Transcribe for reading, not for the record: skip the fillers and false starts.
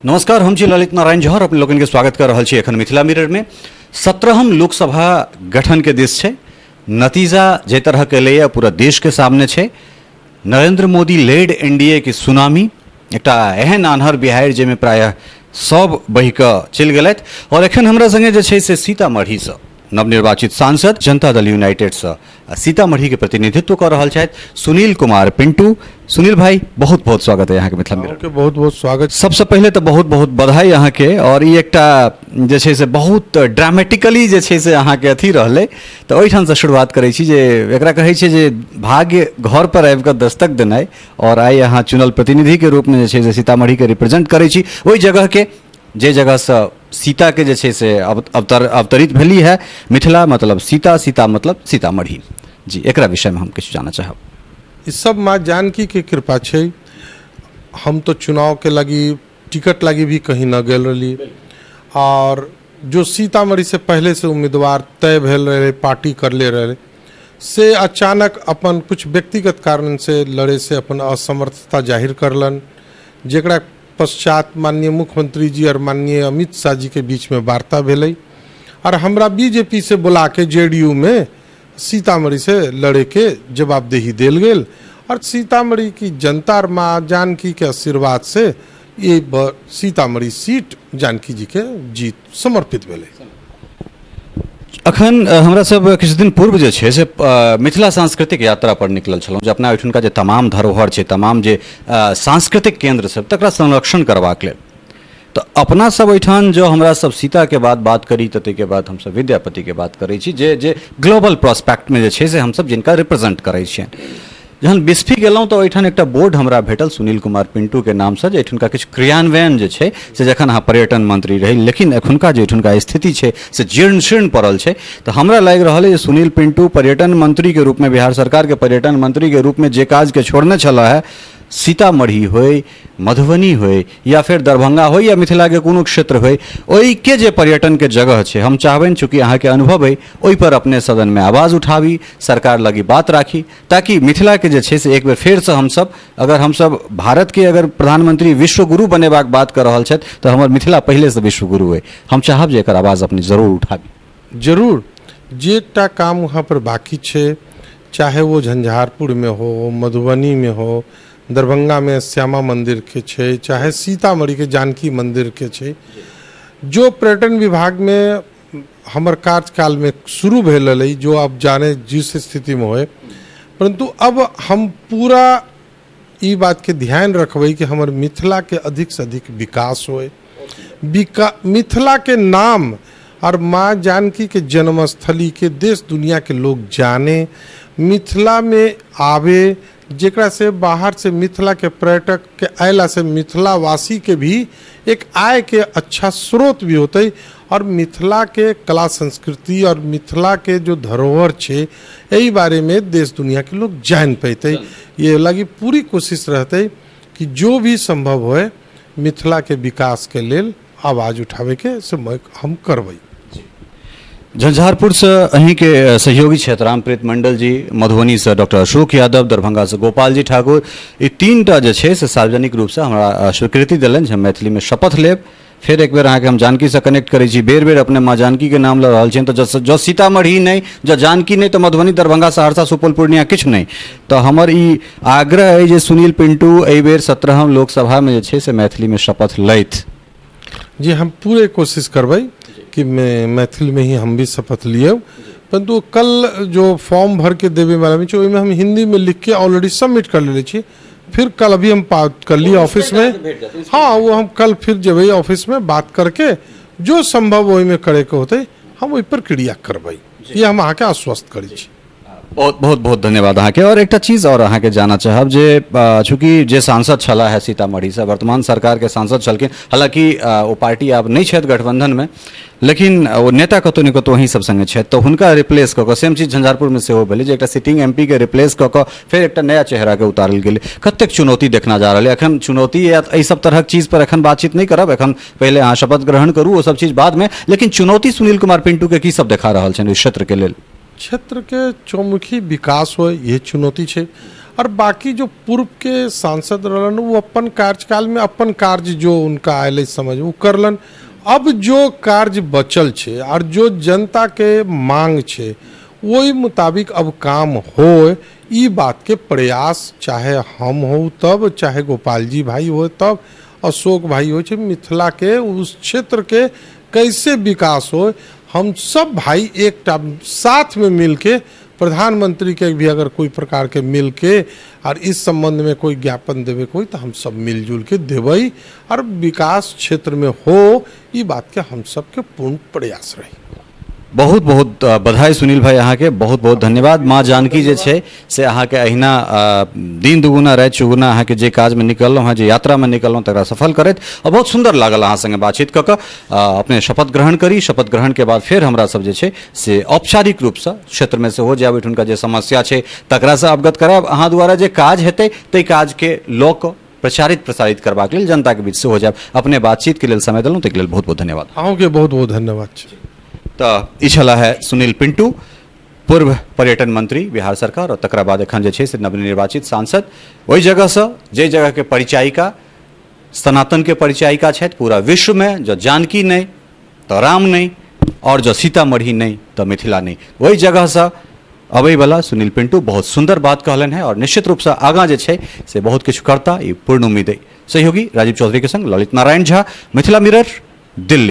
नमस्कार, हम छी ललित नारायण झा और अपने लोगन के स्वागत कर रहल छी एखन मिथिला मिरर में। 17हम लोकसभा गठन के दिस छै, नतीजा जे तरह के एलैए पूरा देश के सामने छै। नरेंद्र मोदी लेड एनडीए के सुनामी, एकटा एहन आन्हर बिहाड़ि जाहिमे प्रायः सब बहि कऽ चलि गेलथि। और एखन हमरा संगे जे छै से सीतामढ़ीसँ नवनिर्वाचित सांसद जनता दल यूनाइटेडसँ सीतामढ़ी के प्रतिनिधित्व कऽ रहल छथि सुनील कुमार पिंटू। सुनील भाई, बहुत बहुत स्वागत है अहाँके मिथिला मिरर। अहाँके बहुत बहुत स्वागत। सबसँ पहिले तऽ बहुत बहुत बधाई अहाँके। और ई एकटा जे छै से बहुत ड्रामेटिकली जे छै से अहाँके अथी रहलै, तऽ ओहिठामसँ शुरुआत करै छी जे एकरा कहै छै जे भाग्य घर पर आबि कऽ दस्तक देनाइ। और आइ अहाँ चुनल प्रतिनिधिके रूपमे जे छै से सीतामढ़ीके रिप्रेजेंट करै छी, ओहि जगहके जे जगहसँ सीताके जे छै से अवतर अवतरित भेली है। मिथिला मतलब सीता, सीता मतलब सीतामढ़ी। जी, एकरा विषयमे हम किछु जानऽ चाहब। ई सब माँ जानकी के कृपा छै। हम तो चुनाव के लगी टिकट लगी भी कहीं न गेल रही, और जो सीतामढ़ी से पहले से उम्मीदवार तय भेल रहे, पार्टी करले रहे, से अचानक अपन कुछ व्यक्तिगत कारण से लड़े से अपन असमर्थता जाहिर करलन, जेकरा पश्चात माननीय मुख्यमंत्री जी और माननीय अमित शाह जी के बीच में वार्ता भेलै और हमरा बीजेपी से बुला के जेडीयू में सीतामढ़ी से लड़े के जवाबदेही देल गेल। और सीतामढ़ी की जनता और माँ जानकी के आशीर्वाद से ये सीतामढ़ी सीट जानकी जी के जीत समर्पित भेलै। अखन हमरा सब किछु दिन पूर्व जे छै से मिथिला सांस्कृतिक यात्रा पर निकलल छलहुँ, जे अपना ओहिठुनका जे तमाम धरोहर छै, तमाम जे सांस्कृतिक केंद्र सब, तकरा संरक्षण करबाक लेल। तऽ अपना सब ओहिठाम जँ हमरा सब सीताके बाद बात करी तऽ ताहिके बाद हमसब विद्यापतिके बात करै छी, जे जे ग्लोबल प्रोस्पेक्टमे जे छै से हमसब जिनका रिप्रेजेंट करै छियनि। जहन बिस्फी गेलहुँ तऽ ओहिठाम एकटा बोर्ड हमरा भेटल सुनील कुमार पिंटूके नामसँ, जे एहिठुनका किछु क्रियान्वयन जे छै से जखन अहाँ पर्यटन मंत्री रही, लेकिन एखुनका जे एहिठुनका स्थिति छै से जीर्ण शीर्ण पड़ल छै। तऽ हमरा लागि रहल अइ जे सुनील पिंटू पर्यटन मंत्रीके रूपमे, बिहार सरकारके पर्यटन मंत्रीके रूपमे जे काजके छोड़ने छलाह है, सीतामढ़ी होइ, मधुबनी होइ या फेर दरभंगा होइ या मिथिलाके कोनो क्षेत्र होइ, ओहिके जे पर्यटनके जगह छै, हम चाहबनि, चूँकि अहाँके अनुभव अइ, ओहिपर अपने सदनमे आवाज उठाबी, सरकार लग ई बात राखी, ताकि मिथिलाके जे छै से एक बेर फेरसँ हमसब, अगर हमसब भारतके अगर प्रधानमंत्री विश्वगुरु बनेबाक बात कऽ रहल छथि तऽ हमर मिथिला पहिलेसँ विश्वगुरु अइ। हम चाहब जे एकर आवाज अपने जरूर उठाबी। जरूर, जे एकटा काम वहाँ पर बाकी छै, चाहे वो झंझारपुर में हो, मधुबनी में हो, दरभंगा में श्यामा मंदिर के छै, चाहे सीतामढ़ी के जानकी मंदिर के छै, जो पर्यटन विभाग में हमर कार्यकाल में शुरू भेल रहलै, जो अब जाने जिस स्थिति में होए, परंतु अब हम पूरा ई बात के ध्यान रखबै कि हमर मिथिला के अधिक से अधिक विकास होए। मिथिला के नाम और माँ जानकी के जन्मस्थली के देश दुनिया के लोग जाने, मिथिला में आवे, जेकरा से बाहर से मिथिला के पर्यटक के अयला से मिथिलावासी के भी एक आय के अच्छा स्रोत भी होते और मिथिला के कला संस्कृति और मिथिला के जो धरोहर छै एहि बारे में देश दुनिया के लोग जान पेते। ये लगी पूरी कोशिश रहते कि जो भी संभव होए मिथिला के विकास के लेल आवाज उठावे के से हम करबै। झंझारपुरसँ अहीँके सहयोगी छथि रामप्रीत मंडल जी, मधुबनीसँ डॉक्टर अशोक यादव, दरभंगासँ गोपाल जी ठाकुर। ई तीनटा जे छै से सार्वजनिक रूपसँ हमरा स्वीकृति देलनि जे हम मैथिलीमे शपथ लेब। फेर एक बेर अहाँके हम जानकीसँ कनेक्ट करै छी। बेर बेर अपने माँ जानकीके नाम लऽ रहल छियनि, तऽ जँ सीतामढ़ी नहि, जँ जानकी नहि, तऽ मधुबनी, दरभंगा, सहरसा, सुपौल, पूर्णिया किछु नहि। तऽ हमर ई आग्रह अइ जे सुनील पिंटू एहि बेर 17हम लोकसभामे जे छै से मैथिलीमे शपथ लैथ। जी, हम पूरे कोशिश करबै कि मैथिल में ही हम भी शपथ लिए, परंतु कल जो फॉर्म भर के देवे वाला में छै, ओहिमे हम हिंदी में लिख के ऑलरेडी सबमिट कर लेले छी। फिर कल अभी हम बात कर लिए ऑफिस में। हाँ, वो हम कल फिर जेबै ऑफिस में, बात करके जो संभव ओहिमे करे के होतै हम ओहि प्रक्रिया करबै। ये हम अहाँके आश्वस्त करै छी। बहुत बहुत बहुत धन्यवाद अहाँके। और एकटा चीज और अहाँके जानऽ चाहब जे चूँकि जे सांसद छलाह है सीतामढ़ीसँ, वर्तमान सरकारके सांसद छलखिन, हालाँकि ओ पार्टी आब नहि छथि गठबंधनमे, लेकिन ओ नेता कतहु ने कतहु अहीं सब सङ्गे छथि, तऽ हुनका रिप्लेस कऽ कऽ, सेम चीज झंझारपुरमे सेहो भेलै जे एकटा सिटिंग एम पी के रिप्लेस कऽ कऽ फेर एकटा नया चेहराके उतारल गेलै। कतेक चुनौती देखना जा रहल है एखन? चुनौती या एहि सब तरहक चीज पर एखन बातचीत नहि करब, एखन पहिले अहाँ शपथ ग्रहण करू, ओ सब चीज बादमे, लेकिन चुनौती सुनील कुमार पिंटूके की सब देखा रहल छनि ओहि क्षेत्रके लेल? क्षेत्रके चौमुखी विकास हो, ये चुनौती छै। और बाकी जो पूर्व के सांसद रहलन वो अपन कार्यकाल में अपन कार्य जो उनका आयल समझ वो करलन। अब जो कार्य बचल छै और जो जनता के मांग छै ओहि मुताबिक अब काम हो, ई बात के प्रयास चाहे हम हो तब, चाहे गोपाल जी भाई हो तब, अशोक भाई हो, चाहे मिथिला के उस क्षेत्र के कैसे विकास हो, हम सब भाई एकटा साथ में मिल के प्रधानमंत्री के भी अगर कोई प्रकार के मिल के और इस संबंध में कोई ज्ञापन देवे कोई, तो हम सब मिलजुल के देबै और विकास क्षेत्र में हो, ई बात के हम सबके पूर्ण प्रयास रही। बहुत बहुत बधाई सुनील भाई अहाँके, बहुत बहुत धन्यवाद। माँ जानकी जे छै से अहाँके अहिना दिन दुगुना राति चौगुना अहाँके जे काजमे निकललहुँ हँ, जे यात्रामे निकललहुँ, तकरा सफल करैत। आओर बहुत सुन्दर लागल अहाँ सङ्गे बातचीत कऽ कऽ। अपने शपथ ग्रहण करी, शपथ ग्रहणके बाद फेर हमरा सब जे छै से औपचारिक रूपसँ क्षेत्रमे सेहो जायब, ओहिठुनका जे समस्या छै तकरासँ अवगत करायब। अहाँ द्वारा जे काज हेतै ताहि काजके लऽ कऽ प्रचारित प्रसारित करबाक लेल जनताके बीच सेहो जायब। अपने बातचीतके लेल समय देलहुँ ताहिके लेल बहुत बहुत धन्यवाद। अहूँके बहुत बहुत धन्यवाद छै। तऽ ई छलाह है सुनील पिंटू, पूर्व पर्यटन मंत्री बिहार सरकार और तकरा बाद एखन जे छै से नवनिर्वाचित सांसद, ओहि जगहसँ जाहि जगहके परिचायिका सनातनके परिचायिका छथि पूरा विश्वमे। जँ जानकी नहि तऽ राम नहि, आओर जँ सीतामढ़ी नहि तऽ मिथिला नहि। ओहि जगहसँ अबैवला सुनील पिंटू बहुत सुन्दर बात कहलनि हेँ और निश्चित रूपसँ आगाँ जे छै से बहुत किछु करता, ई पूर्ण उम्मीद अइ। सहयोगी राजीव चौधरीके संग ललित नारायण झा, मिथिला मिरर, दिल्ली।